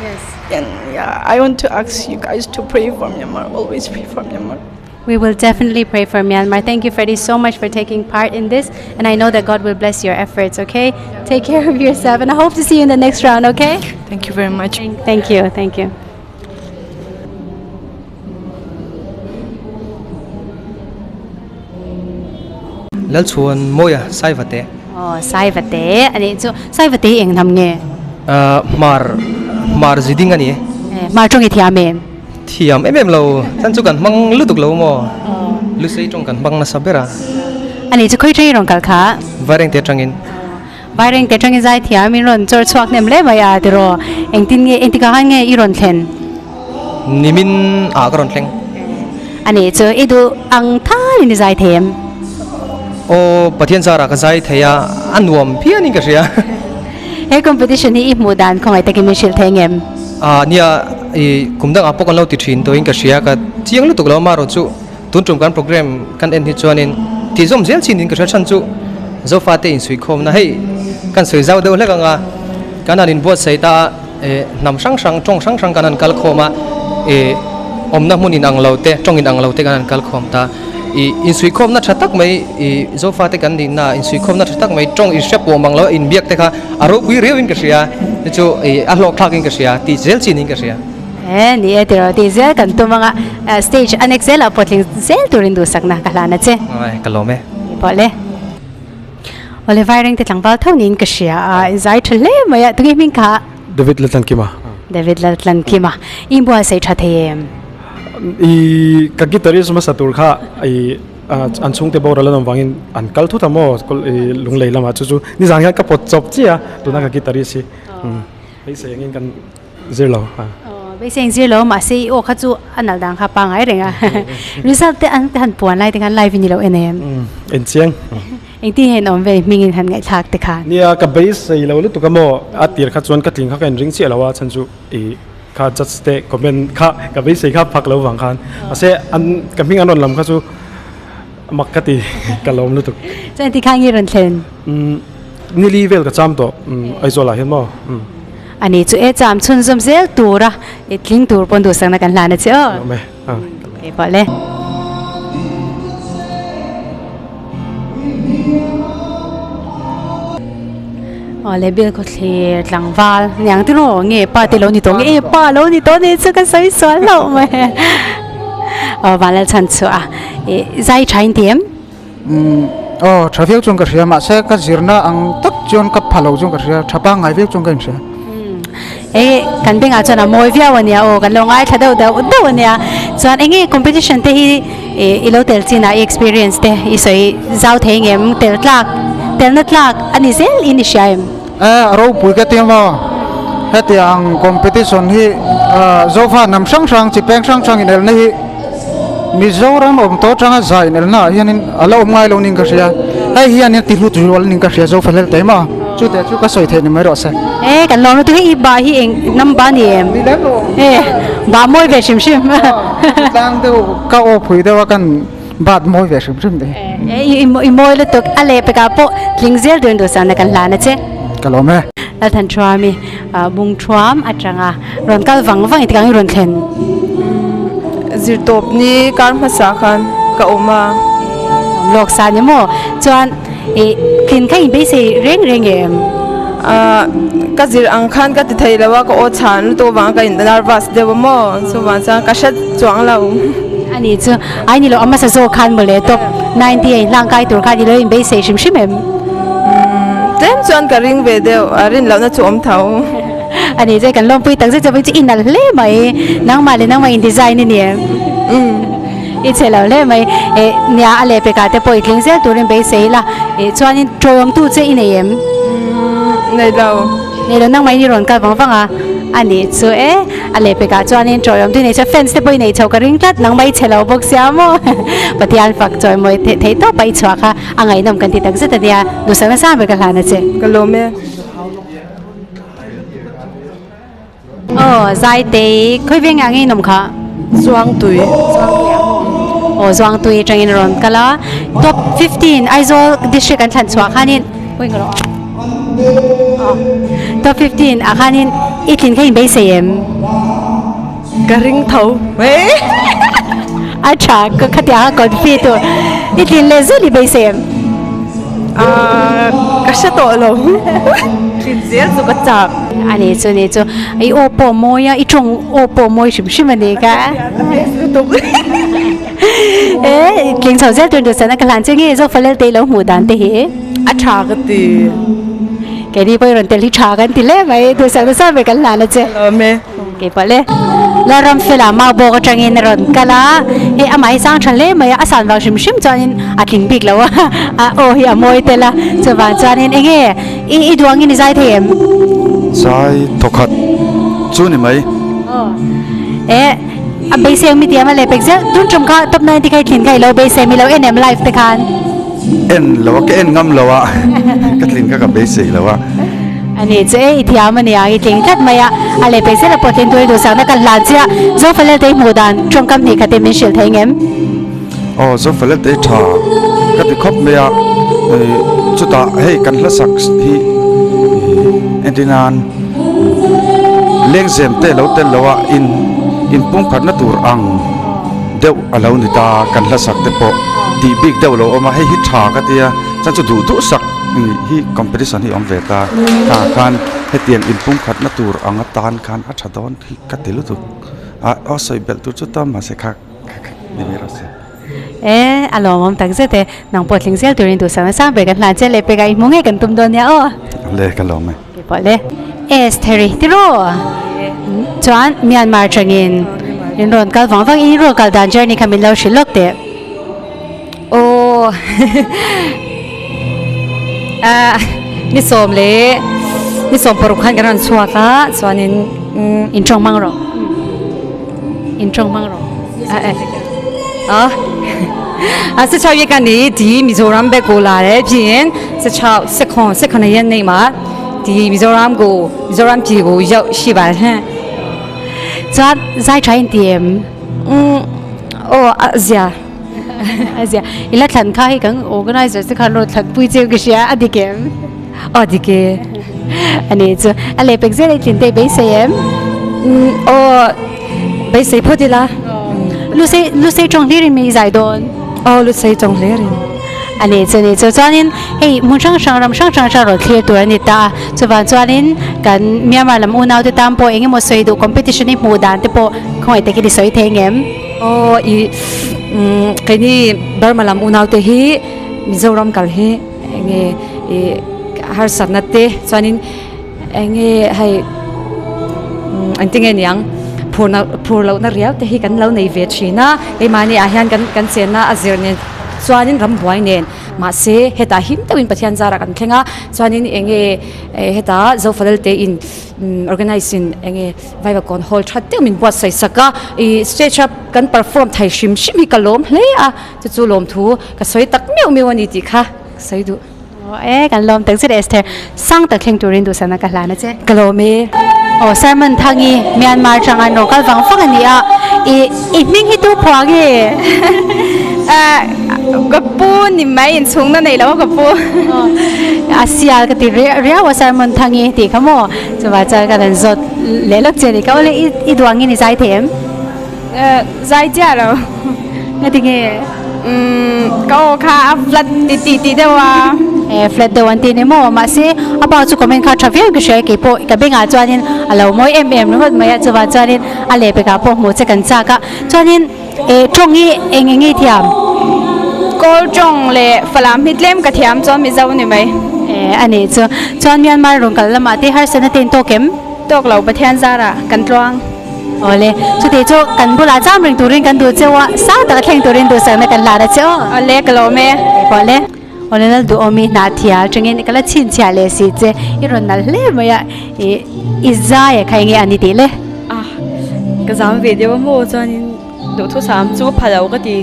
Yes. And yeah, I want to ask you guys to pray for Myanmar. Always pray for Myanmar. We will definitely pray for Myanmar. Thank you, Freddie, so much for taking part in this. And I know that God will bless your efforts, okay? Take care of yourself. And I hope to see you in the next round, okay? Thank you very much. Thank you. Thank you. Lalchhuan Mawia Saivate. Aw Saivate a nih chu. Saivate hi eng hnam nge? Hmar Hmar ziding a ni. Hmar tawng i thiam em? Thiam em em lo, chan chu kan hmang lutuk lo maw? Lusei tawng kan hmang nasa ber a. Ani chu khawi tangin rawn kal kha? Vairengte atangin. Vairengte atangin zai thiam in rawn chawr chhuak hnem hle mai a tiraw? Engtin nge, engtikah khan nge i rawn thlen? Nimin ah ka rawn thleng. Ani chu i duh ang thalin i zai thei em? Aw, Pathian zarah ka zai thei a, a nuam phianin ka hria. He competition hi i hmuh dan khawngaih takin min hrilh thei ngem? Ah nia, i kum dangah pawh kan lo ti thin tawhin ka hria, ka chiang lutuk lo amaherawh chu tun tum kan program kan en hi chuanin tih zawm zel chin in ka hria chhan chu Zofate insuihkhawmna hei kan sawi zau deuh hlek anga kan han inbuatsaih ta a. Hnam hrang hrang, tawng hrang hrang kan han kal khawm a, ih awmna hmun inang lo te, tawng inang lo te kan han kal khawm ta. Ih insuihkhawmna tha tak mai, ih Zofate kan nihna insuihkhawmna tha tak mai, tawng inhre pawh mang lo a inbiak te kha a ropui riauin ka hria, chu chu ih a hlawkthlakin ka hria, tih zel chin in ka hria. He ni e tiraw tih zel kan tum anga stage a next zelah pawh tling zel turin duhsakna ka hlan a che. Aw ka lawm e. Pawh le. Awle Vaireng te tlangval tho niin ka hria a, in zai tha hle mai a, tunge hming kha? David Laltlankima. David Laltlankima, i inbual sei tha thei em? I ka guitarist hmasa tur kha i an chhungte boral an awm vangin an kal thut a maw i lunglei lamah chu chu nizan hian ka pawt chawp chiah a tuna ka guitarist hi beisei angin kan Zir lo a. Beisei ang zir lo mahse i aw kha chu a nalh dan kha pangai reng a. Result te an han puan lai te khan live in i lo en em? En chiang. Engtin nge in awm ve hming in han ngaihthlak te khan? Nia ka beisei lo lutuk a maw a tir kha chuan ka tling kha ka inring chiah lo a chhan chu i kha judge te comment kha ka beisei kha phak lo vang khan mahse an ka hming an rawn lam kha chu mak ka ti ka lawm lutuk. Chuan engtin kha nge rawn thlen? Nili vel ka cham tawh Aizawl ah hian maw. A ni chu e cham chhunzawm zel tura i tling tur pawn duhsakna kan hlan a che aw. Lawm e. Kei pawh le. Aw le bill khaw thlir tlangval niang te rawh nge pa te lo ni tawh nge e pa lo ni tawh ni chu ka sawi sual loh mai. Aw Vanlal chhan chu a i zai tha in ti em? Umm aw tha viau chuan ka hria mahse ka zirna ang tak chuan ka pha lo chuan ka hria tha pangngai viau chuan ka inhria. E kan bengah chuan a mawi viau ania aw kan lo ngaithla deuh deuh deuh ania chuan enge competition te hi i lo tel chinah i experience te i sawi zau thei ngem tel tlak telna tlak a ni zel in i hria em? E a ropui ka ti maw hetiang competition hi Zofa hnam hrang hrang chi peng hrang hrang inelna hi Mizoram awm tawh atanga zai inelna ah hianin a la awm ngai lo niin ka hria hei hianin ti hlut zual niin ka hria Zofa hlel te maw chu teh chu ka sawi theih ni mai rawh se. E kan lawm lutuk hi i ba hi eng number a ni em? Ni lem lo. E ba mawi ve hrim hrim. Tlang deuh ka aw phui deuh a kan Bat mawi ve hrim hrim te. I mawi lutuk a leh pekah pawh tling zel duhin duhsakna kan hlan a che. Ka lawm e. Lalthan Thuami bung thuam atanga rawn kal vang vang i tikang i rawn thlen. Zirtawp ni kar hmasa khan ka awm a. Lawk sa ni maw? Chuan i tlin kha in beisei reng reng em? Ka zir ang khan ka ti thei lo a, ka aw chhan lutuk avang ka in nervous deuh a maw? Chuvang chuan ka hre chuang lo. Ani chu ai ni lo a hmasa zawk khan mawle top 90 a inhlang kai tur khan i lo inbeisei hrim hrim em? Tlem chuan ka ring ve deuh, a rin lohna chu awm tho. Ani chu kan lawmpui tak zet zet chu i nalh hle mai, nangmah leh nangmah in design i ni em? I chhe lo hle mai, e nia a leh pekah te pawh i tling zel turin beisei la, e chuanin tawngtu che i nei em? Nei lo. Nei lo nangmah in i rawn kal vang vang a, a nih chu e. A leh pekah chuanin tawihawm tu nei chuan fans te pawh i nei chho ka ring tlat nang mai chhe lo bawk sia maw Pathian fak chawimawi theih theih tawp a i chhuah kha a ngaihnawm kan ti tak zet a nia duhsak nasa ber ka hlan a che. Ka lawm e. Aw Zaitei khawi veng ah nge in awm kha? Zuangtui. Zuangtui ah maw? Aw Zuangtui atangin rawn kal a top 15 Aizawl district an thlan chhuah khanin Pawhin ka lo a. Top 15 ah khanin i tlin kha in beisei em? Ka ring tho. A tha ka khatiang a confi tur. I tlin leh zel i beisei em? Ka hre tawh lo. Tlin zel chu ka chak. A ni chu ni chu. I aw pawh mawi a, i tawng aw pawh mawi hrim hrim a ni ka. E tling chho zel tur duhsakna ka hlan che nge Zofalel te i lo hmuh dan te hi. A tha ka ti. Keini pawh i rawn tel hi tha kan ti hle mai duhsakna sang ber kan hlan a che. Lawm e. Kei pawh le. Lalramfela mau bawk atangin a rawn kal a, hei amah hi sang tha hle mai a, a san vang hrim hrim chuanin a tling bik lo a, a aw hi a mawi tel a, chuvang chuanin eng nge i i duh angin i zai thei em? Zai thawkhat chu ni mai. Aw e a beisei ang mi tiam a leh pek zel, tun tum kha top 90 kha i tlin kha i lo beisei mi lo en em live te khan? En lo a, ka en ngam lo a, ka tlin kha ka beisei lo a. A ni chu e, i thiam a nia, i tling tlat mai a, a leh pek zel a pawh tlin tur i duhsakna kan hlan chiah. Zofalel te i hmuh dan tawngkam hnih khat in min hrilh thei ngem? Aw, Zofalel te i tha ka ti khawp mai a, chutah hei kan hlasak hi entir nan lengzem te lo tel lo a, in inpumkhatna tur ang deuh a lo ni ta, kan hlasak te pawh tih bik deuh lo awm a, hei hi tha ka ti a, chuan chu duh duh sak hi competition hi awm ve ta, tah khan hetiang inpumkhatna tur ang atan khan a tha dawn hi ka ti lutuk a, aw sawi belh tur chu tam mahse kha ni mai rawh se. E, a lawmawm tak zet e, nang pawh tling zel turin duhsakna sang ber kan hlan che leh pekah i hmu ngei kan tum dawn nia aw. Le ka lawm e. Kei pawh le. Estheri tiraw chuan Myanmar tangin in rawn kal vang vang in rawn kal dan journey kha min lo hrilh lawk teh. Aw ah ni sawm leh ni sawm paruk khan kan rawn chhuak a chuanin in tawng hmang rawh in tawng hmang rawh ah ah 16月干的第 Mizoram 被过来的片16 16 16的眼内嘛第 Mizoram 个 Mizoram 屁股有四百哈 chuan zai tha in ti em um aw a zia a zia i la thlan kha hei kan organizer te khan rawn thlan pui cheu ka hria a dik em aw dik e a ni chu a leh pek zel a i tlin te beisei em um aw beisei phawt ila lusei lusei tawng hlir in mi zai dawn aw lusei tawng hlir in a ni chu ni chu chuanin hei hmun hrang hrang ram hrang hrang hrang rawn thlir tur a ni ta a chuvang chuanin kan Myanmar lam unau te tan pawh eng emaw sawi duh competition hi hmuh dan te pawh khawngaih takin i sawi thei ngem aw i umm keini Burma lam unau te hi Mizoram kal hi enge i harsatna te chuanin enge hei umm engtinge niang phurna phur lohna riau te hi kan lo nei ve thin a keimahni ah hian kan kan chenna a zir nen chuanin rambuai nen mahse hetah him deuhin Pathian zarah kan thleng a chuanin enge hetah Zofalel te in organize in enge Vaivakawn hall that deuh min buatsaih sak a ih stage a kan perform thei hrim hrim hi ka lawm hle a chu chu lawmthu ka sawi tak miau miau a ni tih kha ka sawi duh. Aw e kan lawm tak zet Esther sang tak thleng turin duhsakna ka hlan a che. Ka lawm e. Aw Sermon Thangi Myanmar tanga an rawn kal vang vang a ni a i i hming hi tu phuah nge? Ka pu ni mai inchhungna nei lo a ka pu. A sial ka ti riau a Sermon Thangi tih kha maw chuvah chuan ka rawn zawt leh lawk che a ni ka awle i duh angin i zai thei em? Zai chiah lo. Nga ti nge? Umm ka aw kha a flat ti ti ti deuh a. E flat deuh an ti ni maw mahse a pa chu comment kha tha viau ka hria kei pawh ka bengah chuanin a lo mawi em em ringawt mai a chuvang chuanin a lehpekah pawh hmuh che kan chak a chuanin e tawng hi eng eng nge i thiam? Kawl tawng leh Falam hi tlem ka thiam chuan Mizo ni mai. E a nih chu chuan Myanmar rawn kal lamah te harsatna te in tawk em? Tawk lo Pathian zarah kan tluang. Awle, chutih chu kan bulah cham reng turin kan duh cheu a, sang taka thleng turin duhsakna kan hlan a che aw. Awle, ka lawm e. Awle, awle lal duhawm i hnah thial tangin ka la chhinchhiah leh si che, i rawn nalh hle mai a, i i zai a kha enge a ni tih le? Ah, ka zam ve deuh a maw chuanin duhthusam chu pha lo ka ti.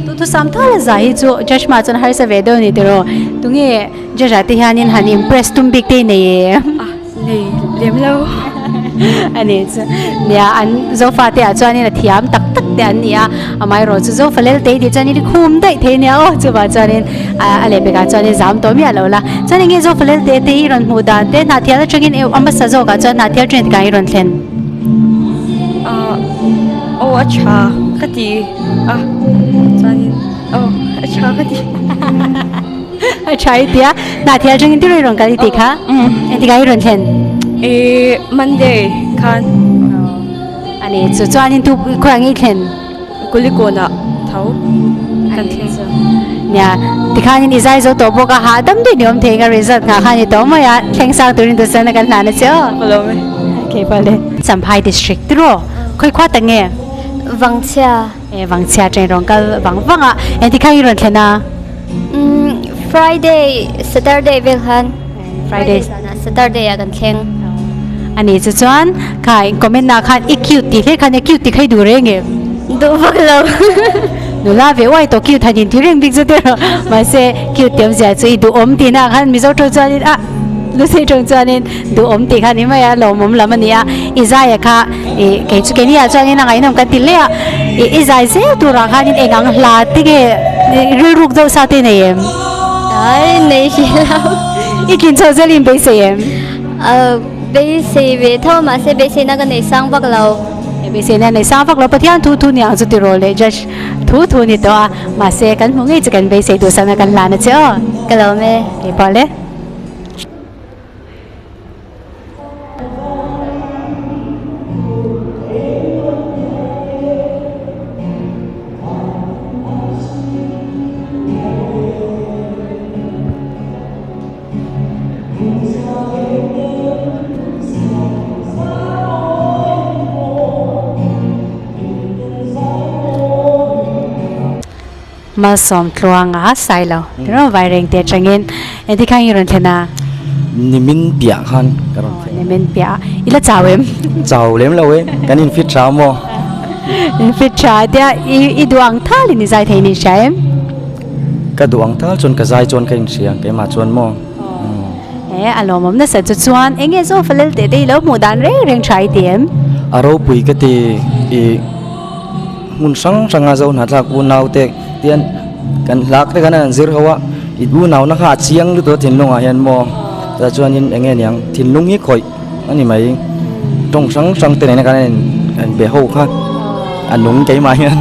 Duhthusam thala zai hi chu judge mah chuan harsa ve deuh a ni tiraw? Tunge judge ah te hianin han impress tum bik te i nei em? Ah, nei lem lo. A ni chu nia an zofa te ah chuanin a thiam tak tak te an ni a, amaherawh chu zofa lel te i tih chuanin i khum daih thei nia aw chuvang chuanin a lehpekah chuanin zam tawh miah lo la. Chuan enge zofa lel te te hi rawn hmuh dan te hnahthial atangin a hmasa zawkah chuan hnahthial atangin tikah i rawn thlen. Ah aw a tha ka ti a chuanin aw a tha ka ti. A tha i tia hnahthial atangin tirei rawn kal i tih kha engtikah i rawn thlen? Ih Monday khan. A ni chu chuanin tu khawiah nge i thlen? Kulikawnah tho kan thleng. Nia tikhanin i zai zo tawh bawk a hahdam daih ni awm thei ka result nghah kha a ni tawh mai a thleng sang turin duhsakna kan hlan a che aw. Ka lawm e. Okay pale. Champhai district tiraw? Khawi khua tak nge? Vangchhia. E Vangchhia train rawn kal vang vang a, engti kha i rawn thlen a? Umm Friday, Saturday vel khan. Friday. Zanah Saturday ah kan thleng. Ani chu chuan kha in comment ah khan i cute tih hle khan i cute tih kha i duh reng em? Duh vak lo. Nula ve uai tawh cute han inti reng bik chu tiraw mahse cute tih awmzia chu i duhawm tih na ah khan Mizo tawng chuanin ah Lusei tawng chuanin duhawm tih kha ni mai a lawmawm lam a ni a i zai a kha ih kei chu keini ah chuanin a ngaihnawm kan ti hle a ih i zai zel turah khanin eng ang hla te nge rilruk deuh sa te nei em? Ai nei hrih lo. I tlin chho zel in beisei em? Beisei ve tho a mahse beiseina ka nei sang vak lo. Beiseina nei sang vak lo Pathian thu thu ni ang chu ti rawh leh judge thu thu ni tawh a mahse kan hmu ngei che kan beisei duh sakna kan hlan a che aw. Ka lawm e. Keipawh le. Malsawm tluanga Sailo tiraw Vaireng te atangin engti khan i rawn thlen a? Nimin piah khan ka rawn thlen. Nimin piah a, i la chau em? Chau lem lo e, kan in fit tha maw? In fit tha tia i duh ang thalin i zai thei ni hria em? Ka duh ang tal chuan ka zai chuan ka inhria keimah chuan maw? E a lawmawm nasa chu chuan eng nge zawk falel teh te i lo hmuh dan reng reng tha i ti em? A ropui ka ti i hmun hrang hranga zo hnahthlak unau te tian kan hlak te khan an zir ho a i unauna kha a chiang lutuk a thinlungah hian maw chutah chuanin eng nge niang thinlung hi khawih a ni mai tawng hrang hrang te nena khan a in be ho kha a nung keimah hian.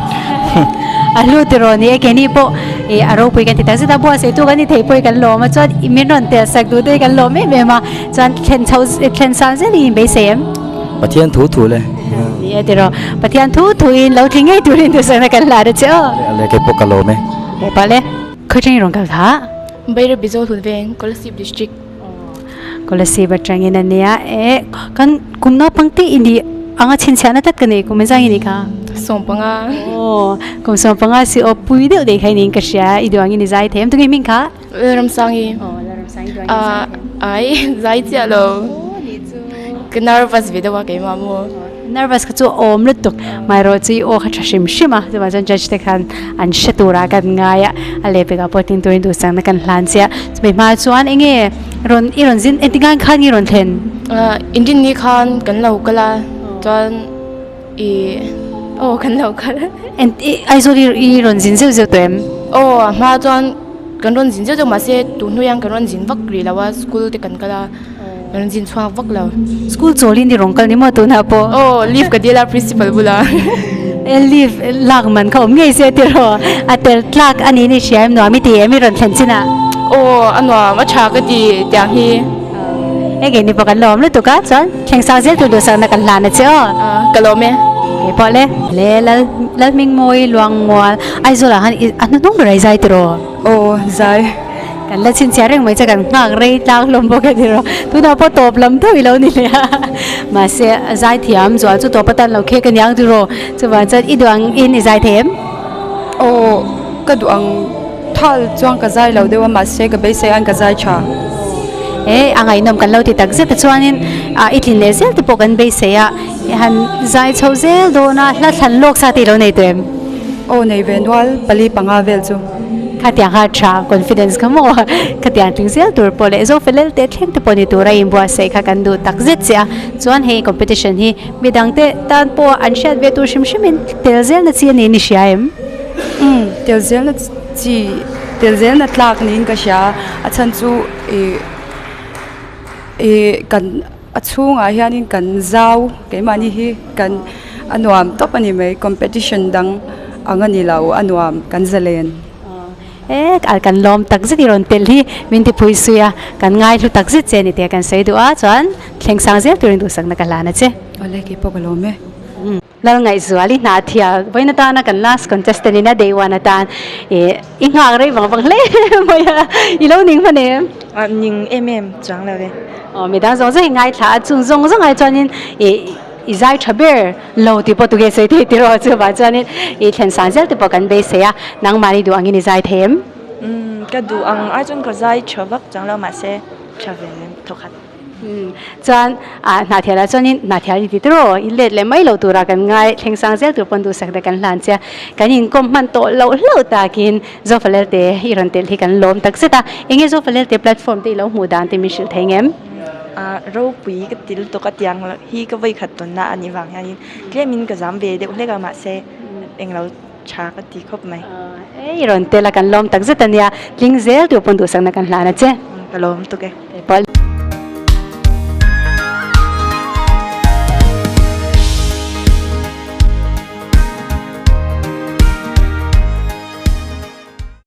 A hlu tiraw ni e keini pawh ih a ropui kan ti tak zet a buatsaih tu kan ni thei pawh hi kan lawm a chuan min rawn tel sak duh te hi kan lawm em em a chuan thlen chho thlen san zel hi in beisei em. Pathian thu thu le. Ni e tiraw Pathian thu thu in lo tling ngei turin duhsakna kan hlan a che aw. A le keipawh ka lawm e. He pah le khawi tangin rawn kal tha. Bairabi Zawlhun Veng, Kolasib District. Kolasib atangin a nia e kan kum naupang te i nih anga chhinchhiahna tlat ka nei kum engzah nge ni kha? Sawmpanga. Aw kum sawmpanga si aw pui deuh daih kha i niin ka hria i duh angin i zai thei em tunge hming kha? Lalramsangi. Aw Lalramsangi duh angin i zai thei em? Ai zai chiah lo. Aw nih chu. Ka nervous ve deuh a keimah maw? Nervous kha chu a awm lutuk maherawh chu i aw kha tha hrim hrim a chuvang chuan judge te khan an hre turah kan ngai a a lehpekah pawh tin turin duhsakna kan hlan che a chumi hma chuan eng nge rawn i rawn zin engti ngan khan nge rawn thlen? Inrinni khan kan lo kal a chuan i aw kan lo kal a. Aizawl i rawn zin zeuh zeuh tawh em? Aw a hma chuan kan rawn zin zeuh zeuh mahse tun hnuai hian kan rawn zin vak rih lo a school te kan kal a. Kan zin chhuak vak lo. School chawlin i rawn kal ni maw tunah pawh? Aw, leave ka dil a principal bula. E leave lak man kha awm ngei se tiraw? A tel tlak a niin i hria em nuam i ti em i rawn thlen chin ah? Aw, a nuam, a tha ka ti tiang hi. E keini pawh kan lawm lutuk a, chuan thleng sang zel tur duhsakna kan hlan a che aw. Ka lawm e. Kei pawh le. Le Lal Lalhmingmawi Luangmual Aizawl ah khan a hnuhnung ber a i zai tiraw? Aw, zai. Kan la chhinchhiah reng mai che kan nghak rei tlang hlawm bawk a ni rawh. Tunah pawh tawp lam deuh i lo ni leh a. Mahse a zai thiam zual chu tawp atan lo khek a niang tiraw. Chuvang chuan i duh ang in i zai thei em? Aw, ka duh ang thal chuan ka zai lo deuh a mahse ka beisei an ka zai tha. E, a ngaihnawm kan lo ti tak zet a chuanin ah i tlin leh zel te pawh kan beisei a, i han zai chho zel dawn a, hla thlan lawk sa te i lo nei tawh em? Aw, nei ve nual pali panga vel chu. Khatiang kha tha confidence kha maw khatiang tling zel tur pawh leh zo felel teh thleng te pawh ni tura inbuatsaih kha kan duh tak zet che a, chuan hei competition hi midang te tan pawh an hriat ve tur hrim hrim in tel zel na chi a niin i hria em? Umm tel zel na chi tel zel na tlak niin ka hria a chhan chu ih ih kan a chhungah hianin kan zau keimahni hi kan a nuam tawp a ni mai competition dang ang a ni lo a nuam kan zalen. E kan lawm tak zet i rawn telh hi min ti phui sui a kan ngai hlu tak zet che a ni tih kan sawi duh a chuan thleng sang zel turin duhsakna ka hlan a che. Awle keipawh ka lawm e. Lalngaihzuali Hnahthial vawiin atana kan last contestant in a day one atan ih i nghak rei vang vang hle mai a, i lo ning hman em? Ning em em chuang lo e. Aw midang zawng zawng hi ngaithla a, chung zawng zawng ai chuanin ih i zai tha ber lo tih pawh tuge sawi thei tiraw chuvang chuanin ih thlen san zel te pawh kan beisei a, nangmahni duh angin i zai thei em? Umm ka duh ang ai chuan ka zai tha vak chuang lo mahse tha ve thawkhat. Chuan ah Hnahthialah chuanin Hnahthial i ti tiraw i let leh mai loh turah kan ngai thleng sang zel tur pawn duhsak te kan hlan che a, kan inkawm hman tawh loh hlauh takin Zofalelte i rawn telh hi kan lawm tak zet a, enge Zofalelte platform te i lo hmuh dan te min hrilh thei ngem? Ah ropui ka ti lutuk a tiang hi ka vawikhat tawnna a nih vang hianin tlemin ka zam ve deuh hlek a mahse englo tha ka ti khawp mai. Ei rawn tel a kan lawm tak zet a nia, tling zel tur pawn duhsakna kan hlan a che. Ka lawm tuk e.